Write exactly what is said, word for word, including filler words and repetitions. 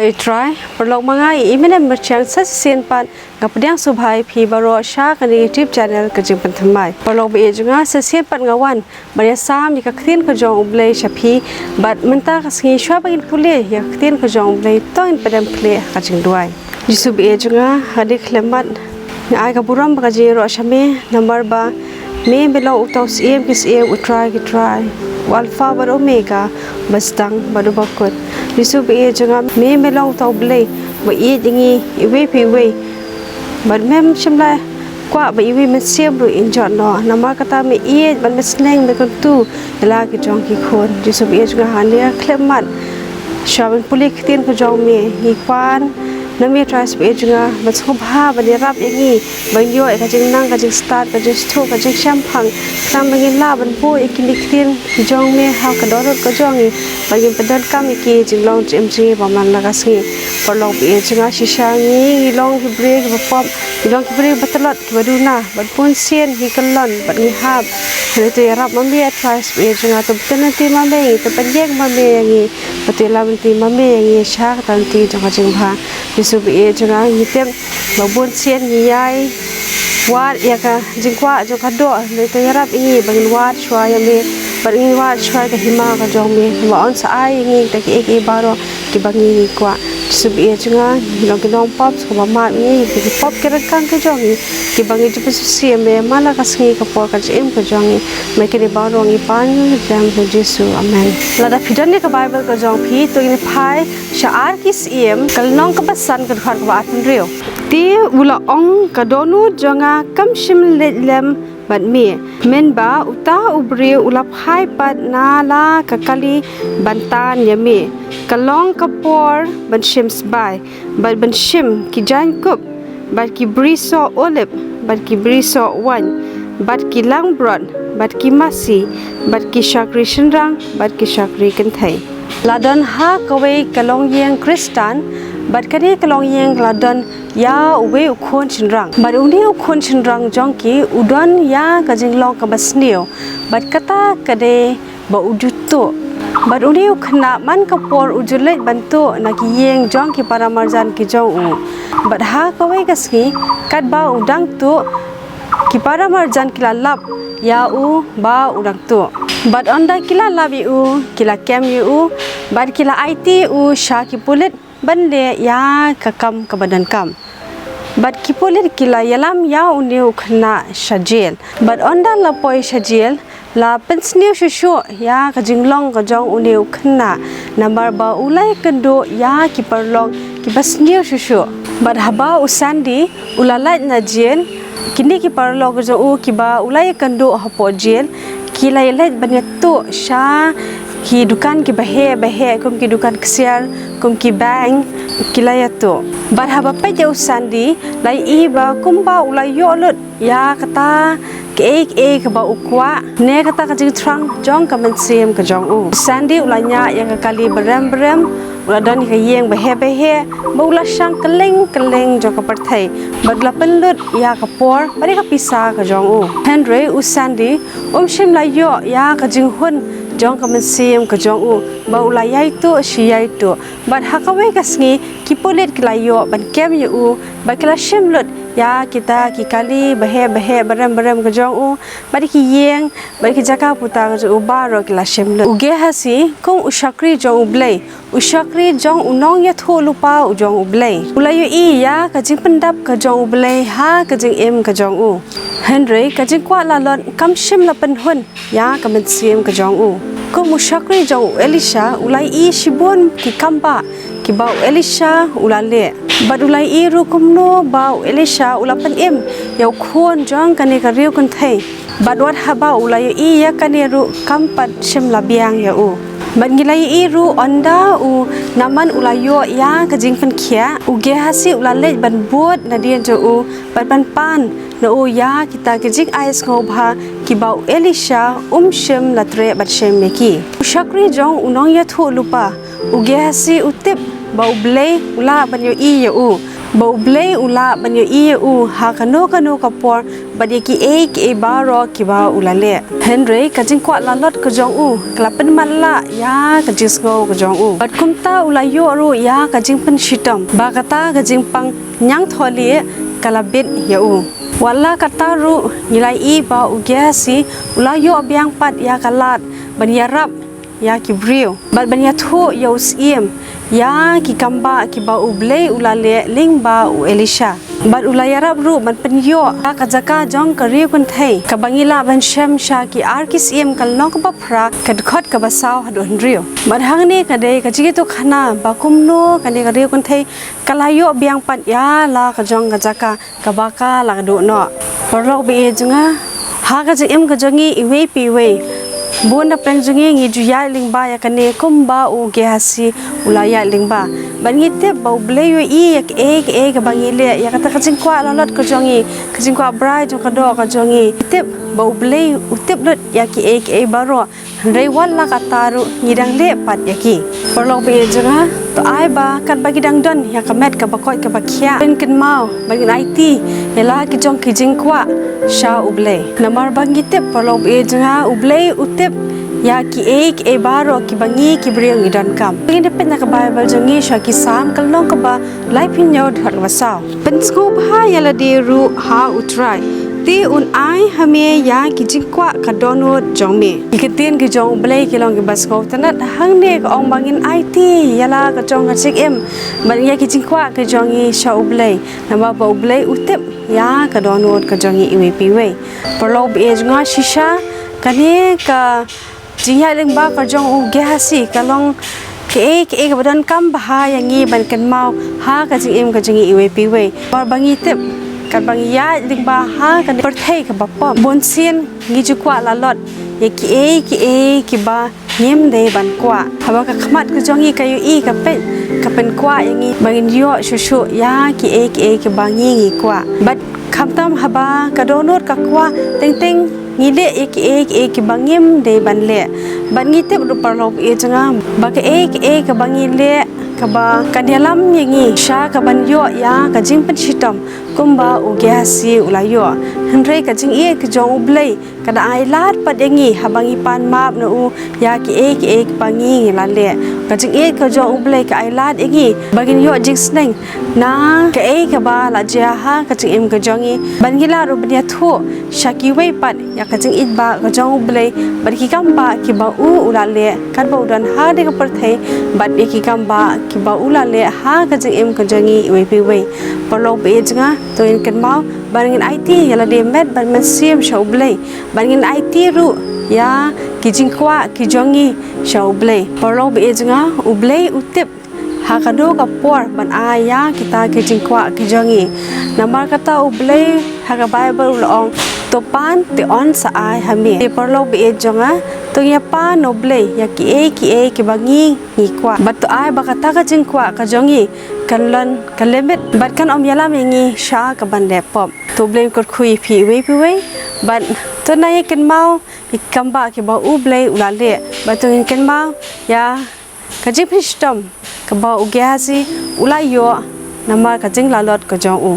Ïa Trai, paralok ma nga i Eminem Merchang sa shisien pat nga pdiang sngewbha ïa phi baroh sha kane ka YouTube channel Ka Jingpynthymmai. Paralok ba ïeit jong nga, sa shisien pat nga wan ban ïa sam ïa ka ktien ka jong U Blei sha phi, bad mynta ka sngi shuwa ba ngin pule ïa ka ktien ka jong U Blei, to ngin pdem khleh ha ka jingduwai. Jisu ba ïeit jong nga, ha kane ka khyllipmat nga ai ka burom bad ka jingïaroh sha me, namar ba me, me long uta u Syiem ki syiem, u Trai ki trai, u Alpha bad Omega, ba sdang bad uba kut. Jisu ba ïeit jong nga, me, me long uta U Blei ba ïeit ïa ngi iwei pa iwei, bad mem shym la kwah ba iwei i mynsiem ruh in jot noh. Namar kata me ïeit bad me sneng, me kyntu ïa la ki jong ki khun. Jisu ba ïeit jong nga, ha kane ka khyllipmat shuwa ban pule ïa ka ktien ka jong me, ngi pan na me, Trai Jisu ba ïeit jong nga, ban sngewbha ban ïarap ïa ngi ban ïoh ïa ka jingnang, ka jingstad, ka jingstad, ka jingshemphang, khnang ba ngin lah ban buh ïa kine ki ktien ki jong me ha ka dohnud ka jong ngi, ba ngin pyndonkam ïa ki ha ka jinglong jingim jong ngi ba man la ka sngi. Paralok ba ïeit jong nga, shisha ngi, ngi long ki briew kiba pop, ngi long ki briew ba tlot, kiba duna, bad bun sien ngi kyllon bad ngi hap. Hynrei to ïarap ma me, Trai Jisu ba ïeit jong nga, to bteng lynti ma me ïa ngi, to pynïeng ma me ïa ngi, bad to ïalam lynti ma me ïa ngi sha kata ka lynti jong ka jingbha. Jisu ba ïeit jong nga, ngi tip ba bun sien ngi ïai wad ïa ka jingkwah jong ka doh, hynrei to ïarap ïa ngi ba ngin wad shuwa ïa me, bad ngin wad shuwa ïa ka hima ka jong me, ba yn sa ai ïa ngi kita kiei kiei baroh kiba ngi, ngi kwah. Jisu ba ïeit jong nga, ngi long ki nongpop, sngewbha map ïa ngi ïa ki pop ki ryngkang ki jong ngi kiba ngi ju pynsngewsih ïa me man la ka sngi, ka por ka jingim ka jong ngi. Ma kine baroh ngi pan ha ka kyrteng u Jisu. Amen. Lada phi don ïa ka Baibl ka jong phi, to ngin phai sha Ar Ki Syiem, ka lynnong kaba san, ka dkhot kaba arphew hynriew. Te u la ong, ka dohnud jong nga kam shym leit lem bad me, mynba uta u briew u la phai pat na la ka kali ban tan ïa me. Ka long ka por ban shim sbai, bad ban shim ki jaiñkup, bad ki bri soh olib, bad ki bri soh waiñ, bad ki langbrot, bad ki masi, bad ki shakri shynrang, bad ki shakri kynthei. La don ha kawei ka longïing Khristan, bad kane ka longïing la don ïa uwei u khun shynrang. Bad une u khun shynrang jong ki u don ïa ka jinglong kaba sniew, bad kata ka dei ba u ju tuh. Bad une u khynnah man ka por u ju leit ban tuh na ki ïing jong ki para marjan ki jong u. Bad ha kawei ka sngi, katba u dang tuh, ki para marjan ki la lap ïa u ba u dang tuh. Bad ynda ki la lap ïa u, ki la kem ïa u, bad ki la aiti ïa u sha ki pulit ban leh ïa ka kam kaba donkam. Bad ki pulit ki la ïalam ïa une u khynnah sha jel. Bad ynda la poi sha jel, la pynsniew shuh shuh ïa ka jinglong ka jong une u khynnah, namar ba u la ïakynduh ïa ki paralok kiba sniew shuh shuh. Bad haba u Sandy u la lait na jel, kine ki paralok ka jong u kiba u la ïakynduh hapoh jel, ki la ïaleit ban ïatuh sha ki dukan kiba heh ba heh, kum ki dukan ksiar, kum ki bank, ki la ïatuh. Bad haba peit ïa u Sandy, la ïohi ba kumba u la ïoh lut ïa kata kaei kaei kaba u kwah, ne kata ka jingthrang jong ka mynsiem ka jong u. U Sandy u la ñiah ïa ka kali barem barem, u la don ïa ka ïing ba heh ba heh, bad u la shang kylleng kylleng jong ka pyrthei, bad u la pynlut ïa ka por bad ïa ka pisa ka jong u. Hynrei u Sandy um shym la ïoh ïa ka jinghun jong ka mynsiem ka jong u, ba u la ïaituh shi ïaituh. Bad ha kawei ka sngi ki pulit ki la ïoh ban kem ïa u, bad ki la shim lut ïa kita ki kali ba heh ba heh, barem barem ka jong u, bad ki ïing, bad ki jaka puta ka jong u baroh ki la shim lut. U Gehazi, kum u shakri jong U Blei, u shakri jong u nongïathuhlypa u jong U Blei, u la ïohi ïa ka jingpyndap ka jong U Blei ha ka jingim ka jong u. Hynrei ka jingkwah lalot kam shym la pynhun ïa ka mynsiem ka jong u. Kum u shakri jong u Elisha, u la ïohi shibun ki kambah kiba u Elisha u la leh. Bad u la ïohi ruh kumno ba u Elisha u la pynim ïa u khun jong kane ka riew kynthei. Bad wat haba u la ïohi ïa kane ruh kam pat shym la biang ïa u. Bad ngi la ïohi ruh ynda u Naaman u la ïoh ïa ka jingpynkhiah, u Gehazi u la leit ban bud nadien jong u, bad ban pan na u ïa kita ki jingai sngewbha kiba u Elisha um shym la treh ban shim ïa ki. U shakri jong u nongïathuhlypa, u Gehazi u tip ba U Blei u lah ban ïohi ïa u. ba U Blei u lah ban ïohi ïa u ha kano kano ka por bad ïa kiei kiei baroh kiba u la leh. Hynrei ka jingkwah lalot ka jong u ka la pynmatlah ïa ka jingsngew ka jong u, bad kumta u la ïoh ruh ïa ka jingpynshitom, ba kata ka jingpang ñiangthohlieh ka la bit ïa u. Wat la katta ruh, ngi la ïohi ba u Gehazi u la ïoh biang pat ïa ka lad ban ïarap ïa ki briew bad ban ïathuh ïa u syiem ïa ki kambah kiba U Blei u la leh lyngba u Elisha. Bad u la ïarap ruh ban pynïoh ïa ka jaka jong ka riew kynthei kaba ngi lah ban shem sha Ki Ar Ki Syiem, ka lynnong kaba phra, ka dkhot kaba saw haduh hynriew. Bad hangne ka dei ka jingïathuhkhana ba kumno kane ka riew kynthei ka la ïoh biang pat ïa la ka jong ka jaka kaba ka la duh noh. Paralok ba ïeit jong nga, ha ka jingim ka jong ngi iwei pa iwei, bun na pdeng jong ngi ngi ju ïaid lyngba ïa kane kumba u Gehazi u la ïaid lyngba. Bad ngi tip ba U Blei u ïohi ïa kiei kiei kaba ngi leh, ïa kata ka jingkwah lalot ka jong ngi, ka jingkwah brai jong ka doh ka jong ngi. Ngi tip ba U Blei u tip lut ïa kiei kiei baroh. Hynrei wat la katta ruh, ngi dang leh pat ïa ki. Paralok ba ïeit jong nga, to ai ba katba ngi dang don ïa ka met kaba koit kaba khiah, ngin kynmaw ba ngin aiti ïa la ki jong ki jingkwah sha U Blei. Namar ba ngi tip, paralok ba ïeit jong nga, U Blei u tip ïa kiei kiei baroh kiba ngi ki briew ngi donkam. Ngin ïa peit na ka Baibl jong ngi sha Ki Salm, ka lynnong kaba laiphew hynñiew, dkhot kaba saw. Pynsngewbha ïa lade ruh ha U Trai, te un ai ha me ïa ki jingkwah ka dohnud jong me. Ki ktien ki jong U Blei ki long kiba sngewtynnat hangne, ka ong ba ngin aiti ïa la ka jong ka jingim bad ïa ki jingkwah ka jong ngi sha U Blei, namar ba U Blei u tip ïa ka dohnud ka jong ngi iwei pa iwei. Paralok ba ïeit jong nga, shisha kane ka jingïaid lyngba ka jong u Gehazi ka long kaei kaei kaba donkam bha ïa ngi ban kynmaw ha ka jingim ka jong ngi iwei pa iwei. Namar ba ngi tip, katba ngi ïaid lyngba ha ka pyrthei kaba pop, bunsien ngi ju kwah lalot ïa kiei kiei kiba ngim dei ban kwah. Haba ka khmat ka jong ngi ka ïohi, ka peit, ka pynkwah ïa ngi ba ngin ïoh shuh shuh ïa kiei kiei kiba ngi ngi kwah. Bad khamtam haba ka dohnud ka kwah teng teng, ngi leh ïa kiei kiei kiba ngim dei ban leh. Bad ngi tip ruh, paralok ba ïeit jong nga, ba kaei kaei kaba ngi leh kaba kan ïalam ïa ngi sha kaban ïoh ïa ka jingpynshitom kumba u Gehazi u la ïoh. Hynrei ka jingïeit ka jong U Blei ka da ai lad pat ïa ngi haba ngi pan map na u ïa kiei kiei kiba ngi ngi la leh. Ka jingïeit ka jong U Blei ka ai lad ïa ngi ba ngin ïoh jingsneng na kaei kaba la jia ha ka jingim ka jong ngi, bad ngi lah ruh ban ïathuh sha kiwei pat ïa ka jingïeit ba ka jong U Blei bad ki kam ba kiba u u la leh katba u don ha kane ka pyrthei, bad ïa ki kam ba kiba u la leh ha ka jingim ka jong ngi iwei pa iwei. Paralok ba ïeit jong nga, to ngin kynmaw ba ngin aiti ïa lade met bad mynsiem sha U Blei, bad ngin aiti ruh ïa ki jingkwah ki jong ngi sha U Blei. Paralok ba ïeit jong nga, U Blei u tip ha kano ka por ban ai ïa kita ki jingkwah ki jong ngi. Namar kata U Blei ha ka Baibl u la ong, to pan te un sa ai ha me. Te paralok ba ïeit jong nga, to ngin pan na U Blei ïa kiei kiei kiba ngi ngi kwah, bad to ai ba kata ka jingkwah ka jong ngi kan long ka limit bad kan ym ïalam ïa ngi sha kaban leh pop. To U Blei un kyrkhu ïa phi iwei pa iwei, bad to nang ïa kynmaw ïa ki kam ba kiba U Blei u la leh, bad to ngin kynmaw ïa ka jingpynshitom kaba u Gehazi u la ïoh namar ka jinglalot ka jong u.